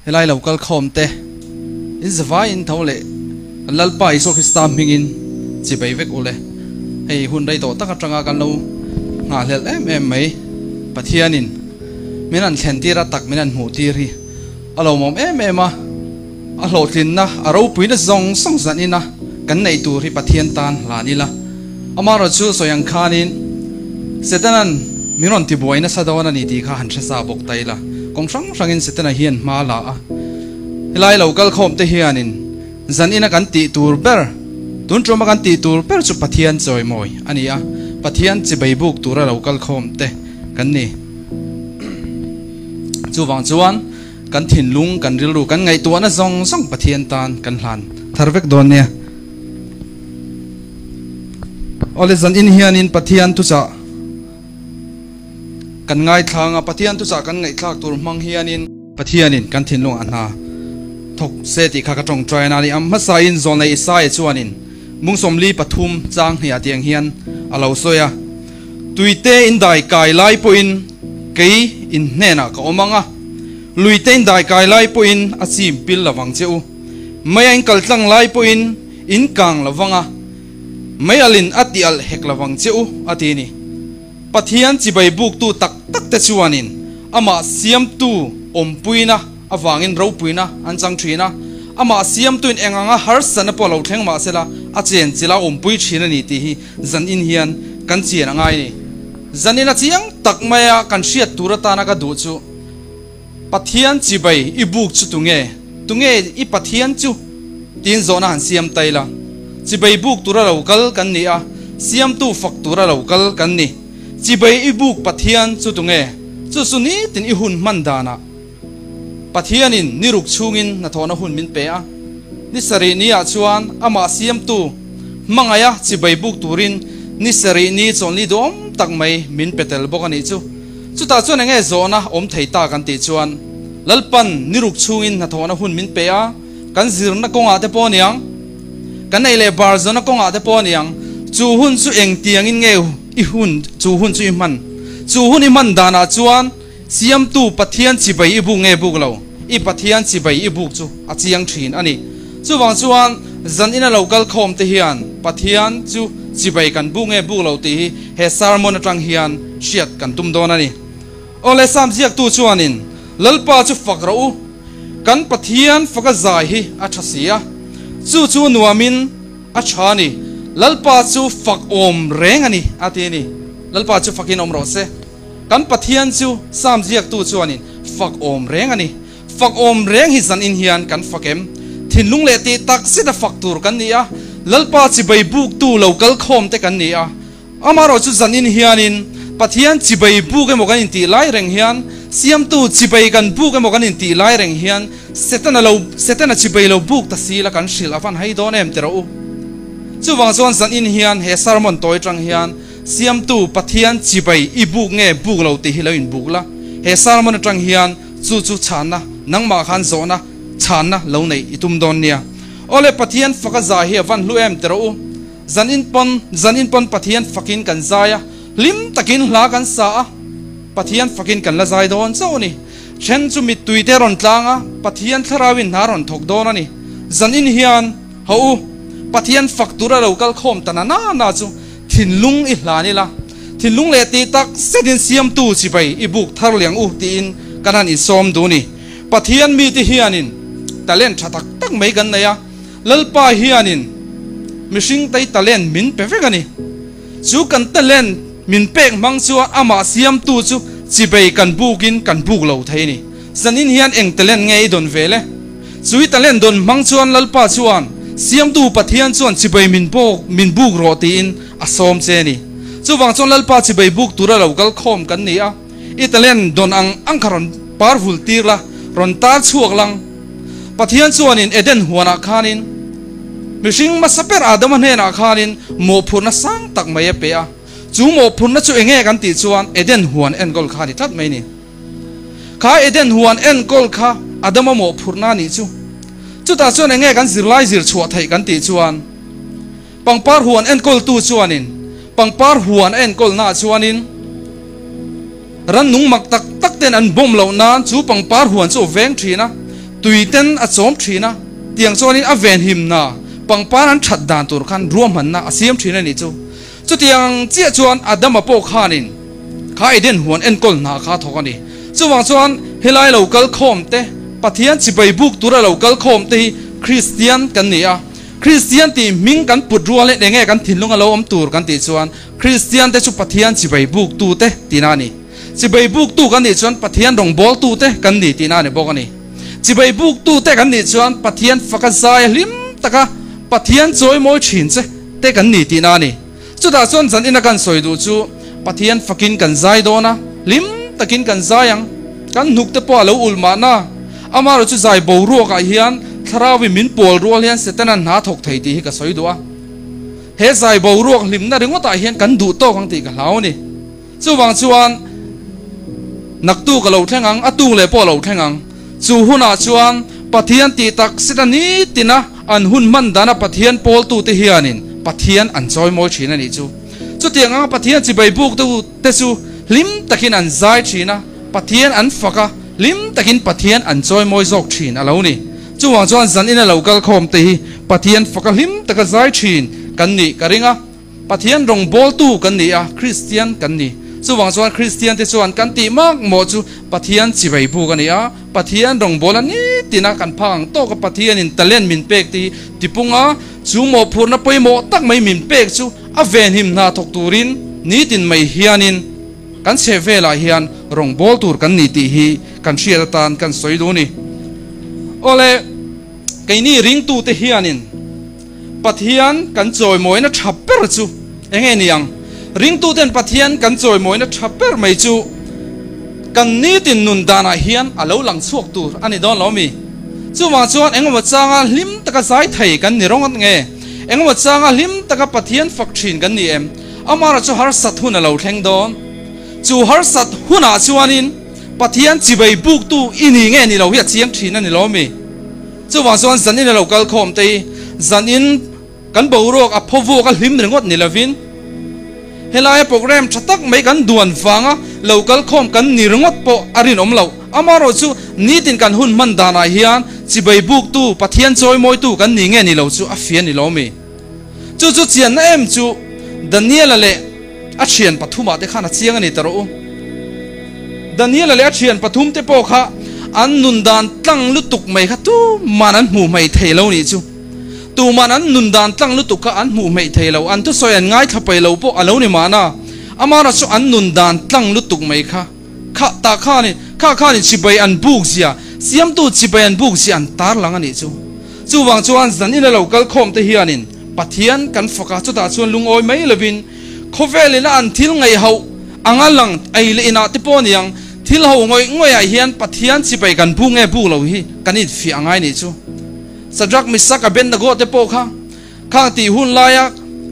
Helai lo kal khawm te in zavai in tho leh kan Lalpa Isua Krista hmingin chibei vek ule. Hei hun rei tawh tak atanga kan lo nghahhlelh em em mai Pathianin min han thlen tir a tak min han hmuh tir hi a lawmawm em em a, a hlawhtlinna a ropuina zawng zawng zanina kan neih tur hi Pathian tan hlan ila. Amaherawhchu sawi ang khanin Setanan min rawn tibuai nasa dawn a ni tih kha han hre sa bawk ta ila. Kawng hrang hrangin Setana hian hma la a, helai lo kal khawm te hianin zan ina kan tih tur ber, tun tuma kan tih tur ber chu Pathian chawimawi a ni a, Pathian chibei buk tura lo kal khawm te kan ni. Chuvang chuan kan thinlung, kan rilru, kan ngaihtuahna zawng zawng Pathian tan kan hlan thar vek dawn nia. Awle zan in hianin Pathian thuchah kan ngaithlang a, Pathian thuchah kan ngaihthlak tur hmang hianin Pathianin kan thinlung a hna thawk se tih kha ka tawngtai a ni. A hmasain Zawlnei Isaia chuanin mungsawmli pathum chang hniah tiang hian a lo sawi a, Tuite in dai kai lai pawhin kei in hnenah ka awm ang a, luite in dai kai lai pawhin a chim pil lovang che u. Mei a in kal tlang lai pawhin in kang lo vang a, mei alin a ti alh hek lo vang che u, a ti ni. Pathian chibai buktu tak tak te chuanin amah siamtu awmpuina avangin ropuina an chang thin a, amah siamtuin eng anga harsatna pawh lo thleng mah sela a chen chila awmpui thin a ni tih hi zanin hian kan chian a ngai ni. Zanin a chiang tak maia kan hriat tur atana ka duh chu Pathian chibai i buk chu tunge? Tunge i Pathian chu? Tiin zawhna han siam ta ila. Chibai buk tura lo kal kan ni a, siamtu fak tura lo kal kan ni. Chibai i buk Pathian chu tunge? Chu chu nitin i hun hman danah Pathianin ni ruk chhungin hnathawhna hun min pe a. Ni sarih niah chuan amah siamtu hmangaia chibai buk turin ni sarih ni chawlhni duhawm tak mai min pe tel bawk a nih chu. Chutah chuan enge zawhna awm thei ta kan tih chuan Lalpan ni ruk chhungin hnathawhna hun min pe a, kan zirna kawngah te pawh aniang, kan ei leh bar zawhna kawngah te pawh aniang, chu hun chu engtiangin nge i hun chu hun chu i hman? Chu hun i hman danah chuan Siamtu Pathian chibai i buk nge buk lo? I Pathian chibai i buk chu a chiang thin a ni. Chuvang chuan zan ina lo kal khawm te hian Pathian chu chibai kan buk nge buk lo tih hi he sermon atang hian hriat kan tum dawn a ni. Awle Sam ziaktu chuanin, Lalpa chu fak rawh u, kan Pathian faka zai hi a tha si a, chu chu nuamin a tha a ni, Lalpa chu fak awm reng a ni, a ti a ni. Lalpa chu fakin awm rawh se. Kan Pathian chu Sam ziaktu chuanin fak awm reng a ni. Fak awm reng hi zanin hian kan fak em? Thinlung leh tih tak zeta fak tur kan ni a, Lalpa chibai buktu lo kal khawm te kan ni a. Amaherawh chu zanin hianin Pathian chibai buk emaw kan intih lai reng hian, Siamtu chibai kan buk emaw kan intih lai reng hian Setana lo Setana chibai lo buk ta si la kan hrilh a van hai dawn em ti rawh u. Chuvang chuan zanin hian he sermon tawi tang hian Siamtu Pathian chibai i buk nge buk lo tih hi lo inbuk la. He sermon atang hian Chu chu chhanna, nangmah khan zawhna, chhanna lo neih i tum dawn nia. Awle Pathian faka zai hi a van hlu em teh rawh u. Zan in pawn, zan in pawn Pathian fakin kan zai a, hlim takin hla kan sa a, Pathian fakin kan la zai dawn chauh a ni. Then chu mittui te rawn tlang a, Pathian thlarauin hna rawn thawk dawn a ni. Zan in hian, hawh u, Pathian fak tura lo kal khawm ta na na na chu Thinlung i hlan ila, thinlung leh tih tak zetin siamtu chibai i buk thar liang u tiin kan han insawm duh ni. Pathian mite hianin talent tha tak tak mai kan nei a, Lalpa hianin mihring tei talent min pe vek a ni. Chu kan talent min pek hmang chuan amah siamtu chu chibai kan bukin kan buk lo thei a ni. Zanin hian eng talent nge i dawn ve le? Chui talent dawn hmang chuan Lalpa chuan, Siamtu Pathian chuan chibai min bawk, min buk rawh tiin a sawm che a ni. Chuvang chuan Lalpa chibai buk tura lo kal khawm kan ni a, i talent dawn ang ang kha rawn par vul tir la, rawn tar chhuak lang. Pathian chuanin Eden huanah khanin mihring hmasa ber Adama hnenah khanin mawhphurhna sang tak mai a pe a. Chu mawhphurhna chu enge kan tih chuan Eden huan enkawl kha a ni tlat mai a ni. Kha Eden huan enkawl kha Adama mawhphurhna a nih chu. Chutah chuan enge kan zirlai zir chhuah theih kan tih chuan pangpar huan enkawltu chuanin pangpar huan a enkawlnaah chuanin rannung mak tak tak ten an bawm loh nan chu pangpar huan chu a veng thin a. Tuiten a chawm thin a, tiang chuanin a venhimna pangpar an that dan tur khan ruahmanna a siam thin a nih chu. Chutiang chiah chuan Adama pawh khanin kha Eden huan enkawl hna kha a thawk a ni. Chuvang chuan helai lo kal khawm te, Pathian chibai buk tura lo kal khawm te hi Kristian kan ni a. Kristian tih hming kan put rual hian enge kan thinlung a lo awm tur kan tih chuan Kristian te chu Pathian chibai buk tu te tihna a ni. Chibai buk tu kan nih chuan Pathian rawngbâwl tu te kan ni tihna a ni bawk a ni. Chibai buk tu te kan nih chuan Pathian faka zai hlim taka Pathian chawi mawi thin che te kan ni tihna a ni. Chutah chuan zan ina kan sawi duh chu Pathian fakin kan zai dawn a, hlim takin kan zai ang. Kan hnuk te pawh a lo ulh mahna. Amaherawh chu zai boruakah hian Thlarauin min pawl rual hian Setana hna thawk thei tih hi ka sawi duh a. He zai boruak hlimna ringawtah hian kan duh tawk ang tih ka hlau a ni. Chuvang chuan naktuk a lo thleng ang, a tung leh pawh a lo thleng ang. Chu hunah chuan Pathian tih tak set a ni tina an hun hman dana Pathian pawltute hianin Pathian an chawimawi thin a nih chu. Chutiang anga Pathian chibai buktute chu hlim takin an zai thin a, Pathian an fak a, hlim takin Pathian an chawimawi zawk thin a lo ni. Chuvang chuan zan ina lo kal khawmte hi Pathian faka hlim taka zai thin kan nih ka ring a. Pathian rawngbawltu kan ni a, Kristian kan ni. Chuvang chuan Kristiante chuan kan tih mak mawh chu Pathian chibai buk a ni a, Pathian rawngbawla nitina kan phak ang tawka Pathianin talent min pek te hi tipunga chu mawhphurhna pawimawh tak mai min pek chu a venhim hna thawk turin nitin mai hianin kan chheh velah hian rawngbâwl tur kan ni tih hi kan hriat atan kan sawi duh a ni. Awle, keini ringtute hianin. Pathian kan chawimawina tha ber chu eng nge ni ang? Ringtuten Pathian kan chawimawina tha ber mai chu kan nitin nun danah hian a lo lang chhuak tur a ni dawn lo mi? Chuvang chuan engemaw changa hlim taka zai thei kan ni rawng nge? Engemaw changa hlim taka Pathian fak thin kan ni em? Amara chu harsat hun a lo thleng dawn. Chu harsat hunah chuanin Pathian chibai buktu i ni nge ni lo hi a chiang thin a ni lo mi? Chuvang chuan zanin a lo kal khawm te hi zanin kan boruak a phaw vuak a hlim ringawt ni lovin helaia program tha tak mai kan duan vanga lo kal khawm kan ni ringawt pawh a rinawm loh. Amaherawh chu nitin kan hun hman danah hian chibai buktu, Pathian chawimawitu kan ni nge ni lo chu a fia ni lo mi. Chu chu chianna em chu Daniela leh a thian pathumah te khan a chiang a ni ta rawh u. Daniela leh a thian pathum te pawh kha an nun dan tlang lutuk mai kha tuman an hmuh hmeih thei lo nih chu. Tuman an nun dan tlang lutuk kha an hmuh hmeih thei lo, an thusawi an ngaithla pai lo pawh a lo ni mahna. Amara chu an nun dan tlang lutuk mai kha kha tah khanin kha khanin chibai an buk zia, siamtu chibai an buk zia an tarlang a nih chu. Chuvang chuan zan ina lo kal khawm te hianin Pathian kan fak a, chutah chuan lungawi mai lovin khawvelin a an thil ngaihhoh anga lang ei leh inah te pawh aniang, thil ho ngawih ngawihah hian Pathian chibai kan buk nge buk lo hi kan infiah angai nih chu. Shadrach, Meshach, Abednego te pawh kha khang tih hun laia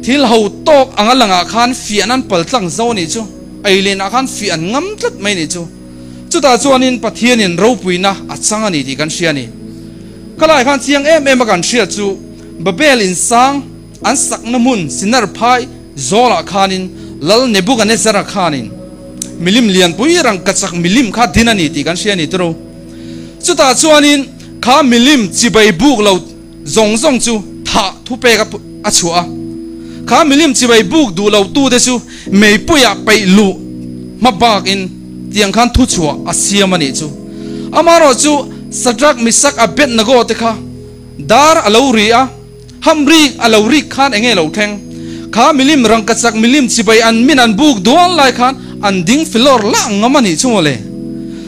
thil ho tawk anga langah khan fiahna an pal tlang zo nih chu, ei leh inah khan fiah an ngam tlat mai nih chu. Chutah chuanin Pathianin ropuina a chang a ni tih kan hria a ni. Khalai khan chiang em em a kan hriat chu Babel in sang an sakna hmun Sinar phai zawlah khanin Lal Nebuchadnezzar-a khanin milim lianpui rangkachak milim kha din a ni tih kan hria a ni tiro. Chutah chuanin kha milim chibai buk lo zawng zawng chu thah thupek a chhuah a. Kha milim chibai buk duh lo tute chu meipuiah peih luh hma bakin tiang khan thuchhuah a siam a nih chu. Amaherawh chu Shadrach, Meshach, Abednego te kha dar a lo ri a, ham rik a lo rik khan enge lo thleng? Kha milim rangkachak milim chibai an min an buk dual lai khan an ding filawr lah ngam a nih chu mawle.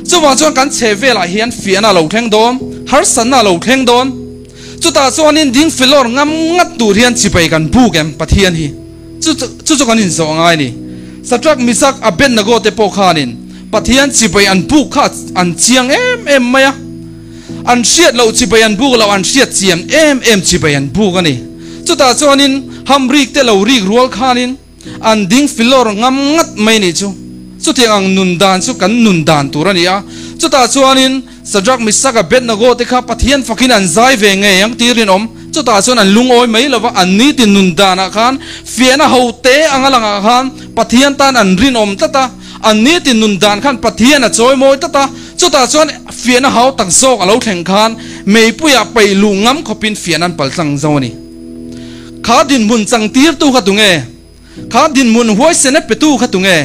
Chuvang chuan kan chhe velah hian fiahna a lo thleng dawn, harsatna a lo thleng dawn. Chutah chuanin ding filawr ngam ngat tur hian chibai kan buk em Pathian hi? Chu chu chu kan inzawh ngai a ni. Shadrach, Meshach, Abednego te pawh khanin Pathian chibai an buk kha an chiang em em mai a. An hriat loh chibai an buk loh, an hriat chian em em chibai an buk a ni. Chutah chuanin hamrik te lo rik rual khanin an ding filawr ngam ngat mai nih chu. Chutiang ang nun dan chu kan nun dan tur a ni a. Chutah chuanin Shadrach, Meshach, Abednego te kha Pathian fakin an zai ve ngei ang tih rinawm. Chutah chuan an lungawi mai lo va, an nitin nun danah khan fiahna ho te anga langah khan Pathian tan an rinawm tlat a, an nitin nun dan khan Pathian a chawimawi tlat a. Chutah chuan fiahna hau tak zawk a lo thleng khan meipuiah peih luh ngam khawpin fiahna an paltlang zo a ni. Kha dinhmun changtirtu kha tunge? Kha dinhmun huaisena petu kha tunge?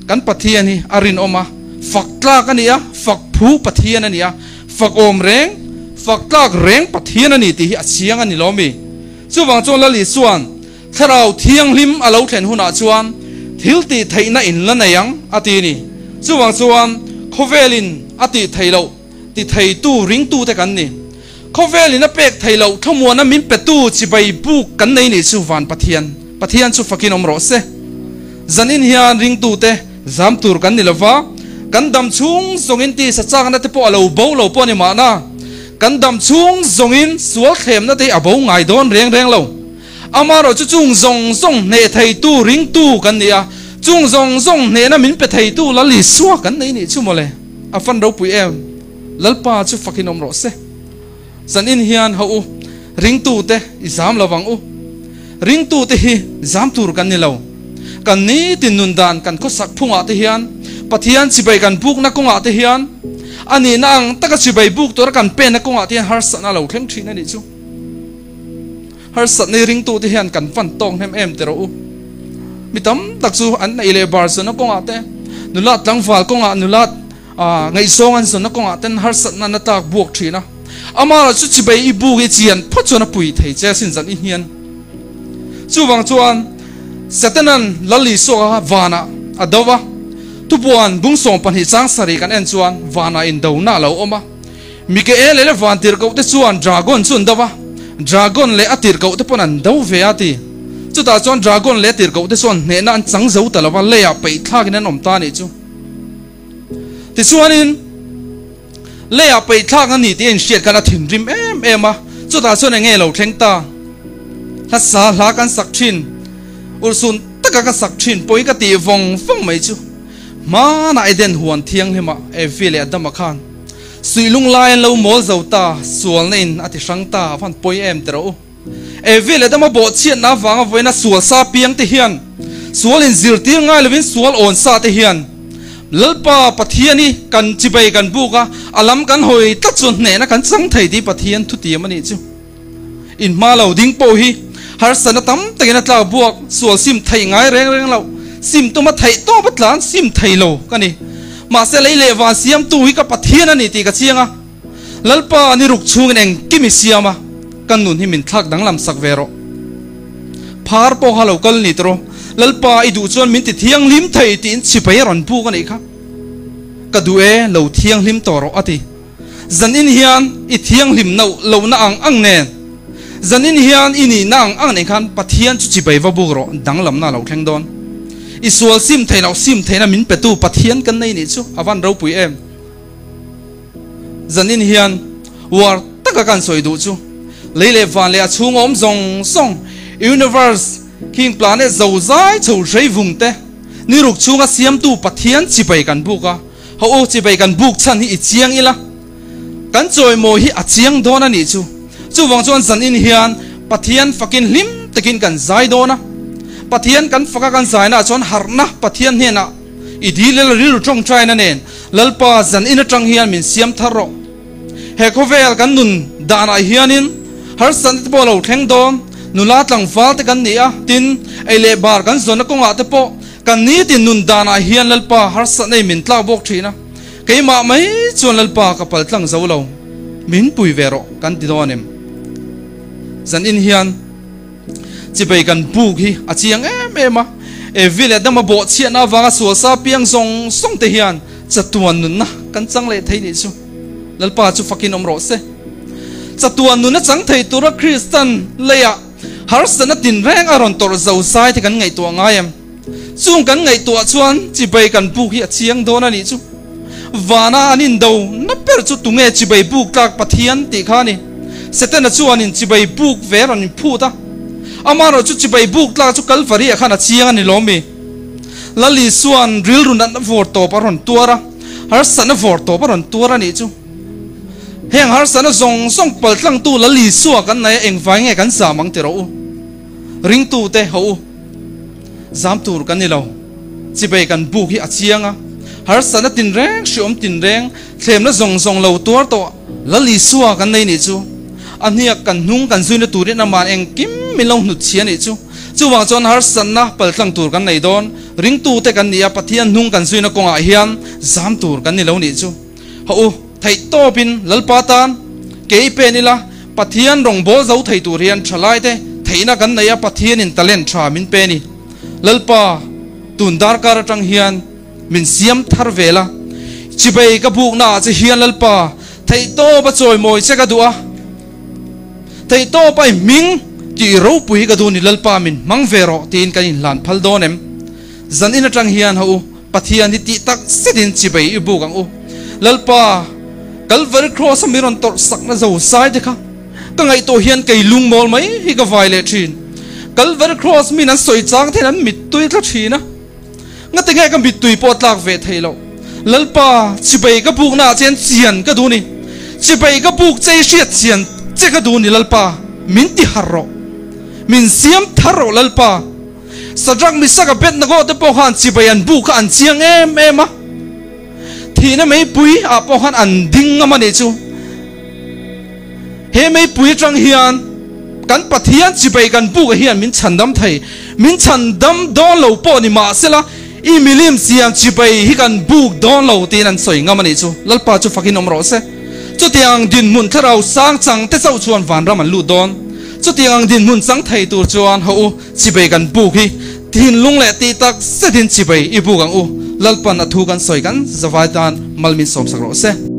Kan Pathian hi a rinawm a, fak tlak a ni a, fak phu Pathian a ni a, fak awm reng, fak tlak reng Pathian a ni tih hi a chiang a ni lo mi? Chuvang chuan Lal Isua'n Thlarau Thianghlim a lo thlen hunah chuan thil tih theihna in la nei ang a ti a ni. Chuvang chuan khawvelin a tih theih loh ti theitu ringtute kan ni. Khawvelin a pek theih loh thlamuana min petu chibai buk kan nei nih chu van Pathian. Pathian chu fakin awm rawh se. Zanin hian ringtute zam tur kan ni lova, kan dam chhung zawngin tisa chakna te pawh a lo bo lo pawh a ni mahna, kan dam chhung zawngin sual thlemna te hi a bo ngai dawn reng reng lo. Amaherawh chu chung zawng zawng hneh theitu ringtu kan ni a, chung zawng zawng hnehna min pe theitu Lal Isua kan nei nih chu mawle. A fan ropui em? Lalpa chu fakin awm rawh se. Zanin hian ho u, ringtute i zam lo vang u. Ringtute hi zam tur kan ni lo. Kan nitin nun dan kan khawsak phungah te hian, Pathian chibai kan bukna kawngah te hian, a nihna ang taka chibai buk tura kan penna kawngah te hian harsatna a lo thleng thin a nih chu. Harsatna i ringtute hian kan fan tawk hnem em ti rawh u. Mi tam tak chu an neih leh bar zunna kawngah te, nulat tlangval kawngah nulat ngaihzawng an zunna kawngah ten harsatna na tak buak thin a. Amah chu chibei i buk i chian phawt chuan a pui thei che sin zan i hnian. Chuvang chuan Satanan Lal Isua kha vanah a do va, thupuan bung 12 chang sarih kan en chuan vanah indona a lo awm a. Mikael leh van tirhkohte chuan dragon chu an do va, dragon leh a tirhkohte pawn an do ve a ti. Chutah chuan dragon leh a tirhkohte chuan hnehna an chang zo ta lo va, leiah peih thlakin an awm ta a nih chu. Tichuanin, leiah peih thlak a ni tih a inhriat khan a thinrim em em a, chutah chuan eng nge lo thleng ta? Hlasa hla kan sak thin, urhsun taka ka sak thin pawi ka tih vawng vawng mai chu. Hmanah Eden huan thianghlimah Evi leh Adama khan Suih lung lai an lo mawl zo ta, sualna in a ti hrang ta, a van pawi em ti rawh u. Evi leh Adama bawhchhiatna avanga vawiina sual sa piang te hian, sual in zirtir ngai lovin sual awn sa te hian, Lalpa Pathian hi kan chibai kan buk a, a lam kan hawi tlat chuan hnehna kan chang thei tih Pathian thutiam a nih chu. In hma lo ding pawh hi harsatna tam takin a tlak buak, sual sim theih ngai reng reng loh, sim tuma theih tawp a tlan sim thei lo ka ni. Mahse lei leh van siamtu hi ka Pathian a ni tih ka chiang a, Lalpa ni ruk chhungin engkim i siam a, ka nun hi min thlak danglam sak ve rawh. Phar pawh kha lo kal ni tawh, Lalpa i duh chuan min ti thianghlim thei tiin chhipai a rawn buk a nih kha. Ka duh e, lo thianghlim tawh rawh a ti. Zanin hian i thianghlim noh lohna ang ang nen, zanin hian i nihna ang ang nen khan Pathian chu chibai va buk rawh, danglamna a lo thleng dawn. I sual sim theih loh sim theihna min petu Pathian kan nei nih chu a van ropui em. Zanin hian uar taka kan sawi duh chu lei leh van leh a chhung awm zawng zawng, universe, khing planet zozai chho hrei vung te, ni ruk chhunga siamtu Pathian chibai kan buk a, Ho u, chibai kan buk chhan hi i chiang ila, kan chawimawi hi a chiang dawn a nih chu. Chuvang chuan zanin hian Pathian fakin hlim takin kan zai dawn a. Pathian kan faka kan zainaah chuan harhna Pathian hnenah i dil ila rilru tawngtaina nen Lalpa zanin atang hian min siam thar rawh. He khawvel kan nun danah hianin harsatna te pawh a lo thleng dawn, nula tlangval te kan ni a, tin, ei leh bar kan zawnna kawngah te pawh Kan nitin nun danah hian Lalpa harsatna in min tlak bawk thin a, keimah mai chuan Lalpa ka pal tlang zo lo, min pui ve rawh kan ti dawn em? Zanin hian chibei kan buk hi a chiang em em a, Evi leh Adama bawhchhiatna avanga sual sa piang zawng zawng te hian chatuan nunna kan chang leh thei nih chu Lalpa chu fakin awm rawh se. Chatuan nunna chang thei tura Kristan leiah Harsatna tinreng a rawn tawrh zo zai te kan ngaihtuah ngai em? Chung kan ngaihtuah chuan chibai kan buk hi a chiang dawn a nih chu. Vana an indo na ber chu tunge chibai buk tlak Pathian tih kha a ni. Setana chuanin chibai buk ve rawn inphut a. Amaherawh chu chibai buk tlak chu Kalvari ah khan a chiang a ni lawm mi? Lal Isua'n rilru natna vawr tawp a rawn tuar a, harsatna vawr tawp a rawn tuar a nih chu. Heng harsatna zawng zawng paltlangtu Lal Isua kan nei a, engvai nge kan zam ang ti rawh u. Ringtute ho u, zam tur kan ni lo. Chibei kan buk hi a chiang a, Harsatna tinreng, hriawm tinreng, thlemna zawng zawng lo tuar tawh Lal Isua kan nei nih chu. A hniak kan hnung kan zuina turin aman engkim min lo hnut chhia nih chu. Chuvang chuan harsatna paltlang tur kan nei dawn. Ringtute kan ni a, Pathian hnung kan zuina kawngah hian zam tur kan ni lo nih chu. Hawh u, theih tawpin Lalpa tan ke i pen ila, Pathian rawngbâwl zo thei tur hian thalaite theihna kan nei a, Pathianin talent tha min pe ni. Lalpa, tun darkar atang hian min siam thar ve la, chibei ka buknaah che hian Lalpa, theih tawpa chawimawi che ka duh a, theih tawpa i hming tih ropui hi ka duh ni, Lalpa min hmang ve rawh tiin kan inhlan phal dawn em? Zan in atang hian hawh u, Pathian hi tih tak zetin chibei i buk ang u. Lalpa, Kalvari Kraws a mi rawn tawrh sakna zo zai te kha ka ngaihtuah hian kei lungmawl mai hi ka vai leh thin. Kalvari Kraws min an sawi chang te hian an mittui tla thin a. Ngati nge ka mittui pawh a tlak ve thei loh. Lalpa, chibei ka bukna ah chian chian ka duh ni. Chibei ka buk che i hriat chian che ka duh ni Lalpa, min ti harh rawh. Min siam thar rawh Lalpa. Sadrach, Mishak, Abednego te pawh khan chibai an bu kha an chiang em em a, thihna meipui ah pawh khan an ding ngam a nih chu. He meipui atang hian kan Pathian chibai kan buk ah hian min chhandam thei, min chhandam dawn lo pawh ni mahsela i milim siam chibai hi kan buk dawn lo tiin an sawi ngam a nih chu. Lalpa chu fakin awm rawh se. Chutiang dinhmun thlarau sang chang te chauh chuan vanram an lut dawn. Chutiang ang dinhmun chang thei tur chuan hawh u. Chibei kan buk hi thinlung leh tih tak zetin chibei i buk ang u. Lalpan a thu kan sawi kan zavai tan mal min sawmsak rawh se.